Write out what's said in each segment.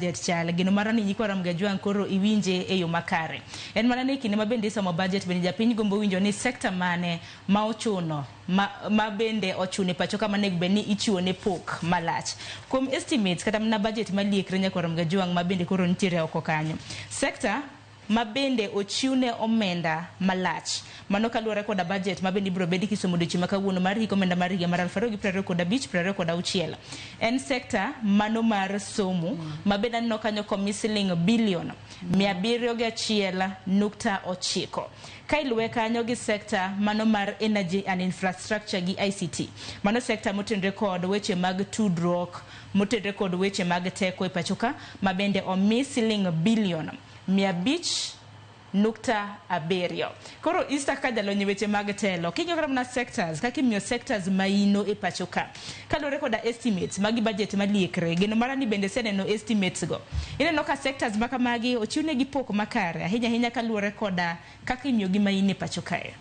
Budget chal geno mara ni nyikwa Ramogi Ajwang' koro iwinje e yo makare. En mana ni kinde ma bende isomo budget bende japiny gombo winjo ni sekta mane ma ochuno ma bende ochuno e pacho ka manego bed ni ichiwo ne pok malach. Kuom estimates kata mana budget maliekre nyakwar Ramogi Ajwang' ma bende koro nitiere oko kanyo. Sekta ma bende ochiwne omenda malach. Mano kaluwore koda budget ma bende ibiro bedi kisomo odiochieng' ma kawuono mar hik omenda mar higa mar 2025 26. En sekta mano mar somo ma bende aneno kanyo komi siling bilion 701.9. Ka iluwe kanyo gi sekta mano mar energy and infrastructure gi ICT. Mano sekta motenre kod weche mag tudruok, motenre kod weche mag teko e pachoka ma bende omi siling bilion 500.7. Koro Easter kaka jalony e weche mag telo, king'iyo kata mana sectors, kaka imiyo sectors maino e pacho ka, kaluwore koda estimates magi budget maliekre, geno mara ni bende iseneno estimates go. Ineno ka sectors ma kamagi ochiwnegi pok makare, ahinya ahinya kaluwore koda kaka imiyogi maino e pacho kae.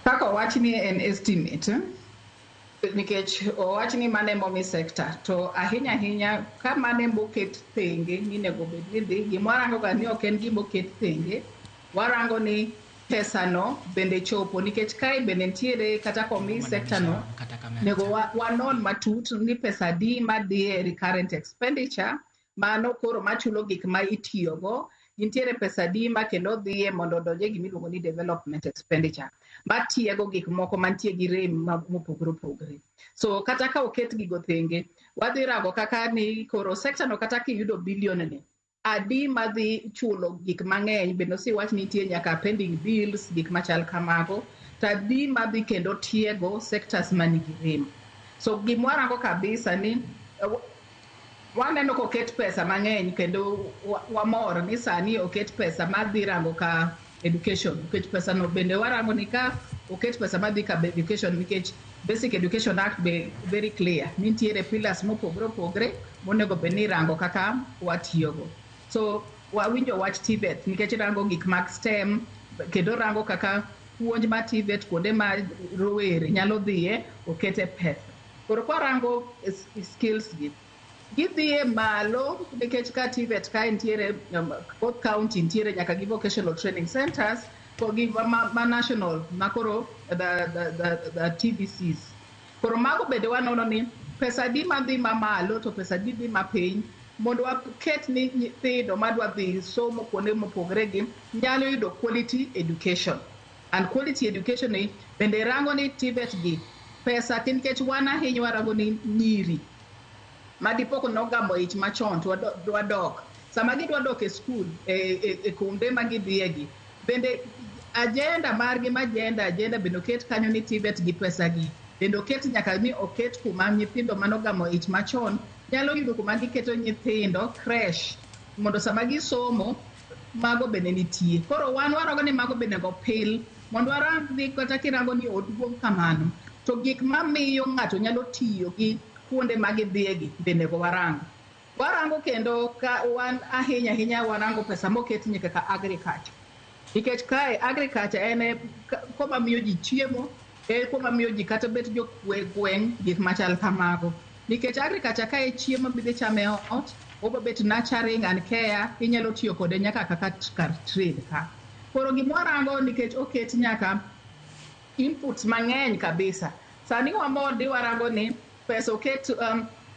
Kaka owach ni en estimate, nikech owach ni mano ema omi sector to ahinya ahinya ka mano ema oket thenge ni onego bed ni dhi, gima warango ga ni ok en gima oket thenge, warango ni pesano bende chopo nikech kae bende nitiere kata komi sector no onego wanon matut ni pesa adi madhi e recurrent expenditure mano koro machulo gik ma itiyogo, nitiere pesa adi ma kendo dhiye mondo odonj e gima iluongo ni development expenditure matiego gik moko mantie gi rem mopogore opogore. So kata ka oket gigo thenge, wadhi rango kaka ni koro sector no kata kiyudo billion ni, adi madhi chulo gik mang'eny, bende osewach ni nitie nyaka pending bills, gik machal kamago, to adi madhi kendo tiego sectors manigi rem. So gima warango kabisa ni waneno koket pesa mang'eny kendo wamor ni sani oket pesa madhi rango ka education, nikech pesa no bende warango ni ka oket pesa madhi ka education, nikech Basic Education Act be very clear ni nitiere pillars mopogore opogore monego bed ni irango kaka watiyogo. So wawinjo wach TVET nikech rango gik mag STEM kendo rango kaka puonj mar TVET kuonde ma rowere nyalo dhiye okete pesa. Koro kwarango skills gi, gidhiye malo nikech ka TVET kae nitiere both county nitiere nyaka gi vocational training centers gi ma national makoro the TVCs. Koro mago bende wanono ni pesa adi madhi mamalo to pesa adi dhi mapiny mondo waket ni nyithindo madwa dhi somo kuonde mopogore gi nyalo yudo quality education. And quality education ni bende rango ni TVET gi pesa nikech wan ahinya warango ni nyiri madipo nogamo ich machon to dwa dok. Sama gidwa dok e skul e kuonde ma gidhiye gi, bende agenda margi ma gender agenda bende oket kanyo ni TVET gi pesa gi. Bende oket nyaka ni oket kuma nyithindo manogamo ich machon nyalo yudo kuma giketo nyithindo creche mondo sama gisomo mago bende nitie. Koro wan warango ni mago bende onego pil mondo warang ni kata kirango ni oduong' kamano to gik mamiyo ng'ato nyalo tiyo gi kuonde ma gidhiye gi bende onego warang. Warango kendo ka wan ahinya ahinya warango pesa moket nyaka ka agriculture. Nikech kae agriculture en kuma miyo ji chiemo, en kuma miyo ji kata bet jo gweng' gik machal kamago. Nikech agriculture kae chiemo midhi chame ot, obo bet nurturing and care, inyalo tiyo kode nyaka kaka kar trade ka. Koro gima warango nikech oket nyaka inputs mang'eny kabisa. Sani wamor di warango ni pesa oket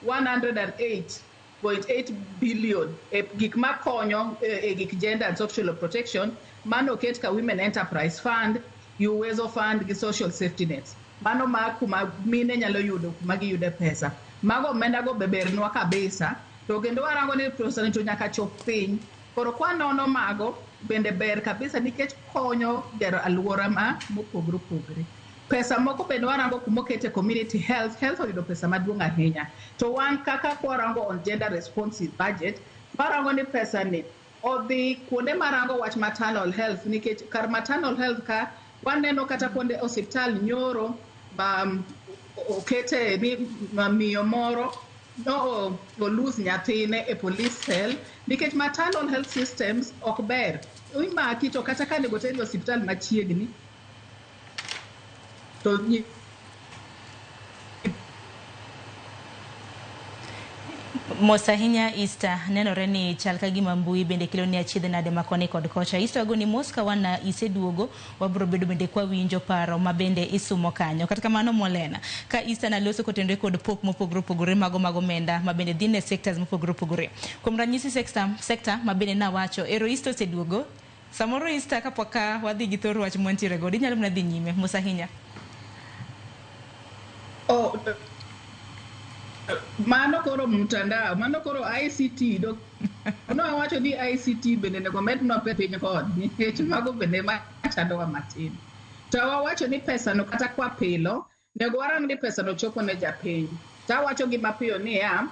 108.8 billion e gik makonyo e gik gender and social protection, mano oket ka Women Enterprise Fund, Uwezo Fund gi social safety nets. Mano ma kuma mine nyalo yudo kuma giyude pesa. Mago omenda go be bernwa kabisa, to kendo warango ni pesa ni to nyaka chop piny. Koro kwanono mago bende ber kabisa nikech konyo gero alwora ma mopogore opogore. Pesa moko bende warango kuma okete community health, health oyudo pesa maduong' ahinya. To wan kaka kwarango on gender responsive budget, warango ni pesa ni odhi kuonde marango wach maternal health, nikech kar maternal health ka waneno kata kuonde osiptal nyoro okete ni miyo moro no olose nyathine e police cell nikech maternal health systems ok ber. Imaki to kata ka onego teri e osiptal machiegni to Mos ahinya Easter, nenore ni chal ka gima mbui bende kelo ni achiedh nade ma koni kod kocha. Easter agoni mos ka wan iseduogo, wabro bedo bende kwa winjo paro ma bende isumo kanyo. Kata kamano Molena, ka Easter naloso kotenore kod pok mopogore opogore mago mag omenda ma bende dhi ne sectors mopogore opogore. Kuom ranyisi sector ma bende nawacho, ero Easter oseduogo, samoro Easter kapok ka wadhi gi thor wach mwantiere godo, inyalo mana dhi nyime. Mos ahinya. Oh, mano koro mtandao, mano koro ICT do no wacho ni ICT bende onego mednwa piny kod nikech mago bende machandowa matin. To wawacho ni pesa no kata kwa pilo, onego warang ni pesa no chopo ne japiny. To awacho gi mapiyo niya,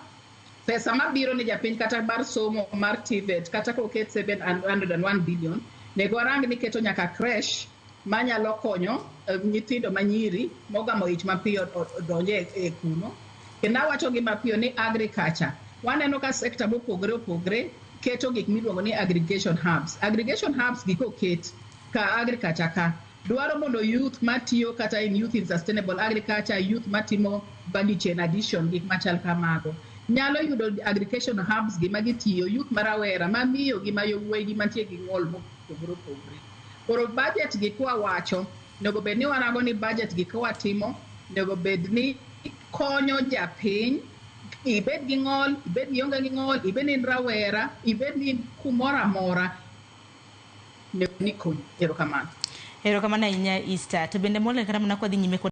pesa mabiro ne japiny kata mar somo mar TVET kata koket 701 billion, onego warang ni keto nyaka creche manyalo konyo nyithindo manyiri mogamo ich mapiyo odonje e kuno. Kendo awacho gi mapiyo ni agriculture, waneno ka sector mopogore opogore keto gik miluongo ni aggregation hubs. Aggregation hubs gi koket ka agriculture ka dwaro mondo youth matiyo kata in youth in sustainable agriculture, youth matimo value chain addition, gik machal kamago nyalo yudo aggregation hubs gi magitiyo, youth marawera mamiyo gi mayowuoyi gi mantie gi ng'ol mopogore opogore. Koro budget gi kwa wacho, onego bed ni warango ni budget gi kwatimo, onego bed ni konyo japiny, ibed gi ng'ol, ibed ni ionge gi ng'ol, ibed ni in rawera, ibed ni in kumoro amora, ni konyi. Erokamano. Erokamano ahinya Easter. To bende Mollen kata mana kwadhi nyime kod